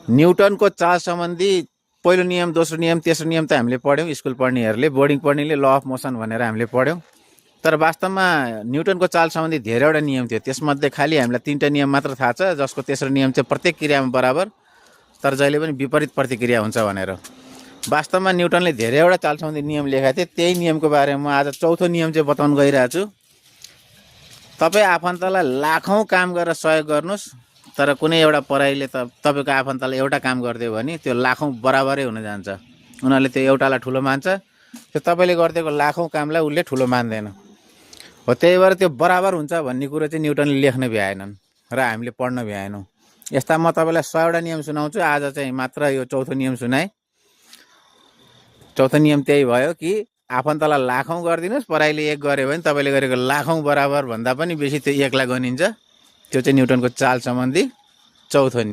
न्युटनको चाल सम्बन्धी पहिलो नियम, दोस्रो नियम, तेस्रो नियम त हामीले पढ्यौँ स्कुल पढ्नेहरूले, बोर्डिङ पढ्नेले ल अफ मोसन भनेर हामीले पढ्यौँ। तर वास्तवमा न्युटनको चाल सम्बन्धी धेरैवटा नियम थियो। त्यसमध्ये खालि हामीलाई 3टा नियम मात्र थाहा छ, जसको तेस्रो नियम चाहिँ प्रत्येक क्रियामा बराबर तर जहिले पनि विपरीत प्रतिक्रिया हुन्छ भनेर। वास्तवमा न्युटनले धेरैवटा चाल सम्बन्धी नियम लेखेका थिए। त्यही नियमको बारेमा म आज चौथो नियम चाहिँ बताउन गइरहेको छु। तपाईँ आफन्तलाई लाखौँ काम गरेर सहयोग गर्नुहोस्, तर कुनै एउटा पराईले तपाईँको आफन्तलाई एउटा काम गरिदियो भने त्यो लाखौँ बराबरै हुन जान्छ। उनीहरूले त्यो एउटालाई ठुलो मान्छ, त्यो तपाईँले गरिदिएको लाखौँ कामलाई उसले ठुलो मान्दैन हो। त्यही भएर त्यो बराबर हुन्छ भन्ने कुरो चाहिँ न्युटनले लेख्न भ्याएनन् र हामीले पढ्न भ्याएनौँ। यस्ता म तपाईँलाई 100वटा नियम सुनाउँछु, आज चाहिँ मात्र यो चौथो नियम सुनाएँ। चौथो नियम त्यही भयो कि आफन्तलाई लाखौँ गरिदिनुहोस्, पराईले 1 गर्यो भने तपाईँले गरेको लाखौँ बराबर भन्दा पनि बेसी त्यो 1लाई गनिन्छ। त्यो चाहिँ न्युटनको चाल सम्बन्धी चौथो नियम।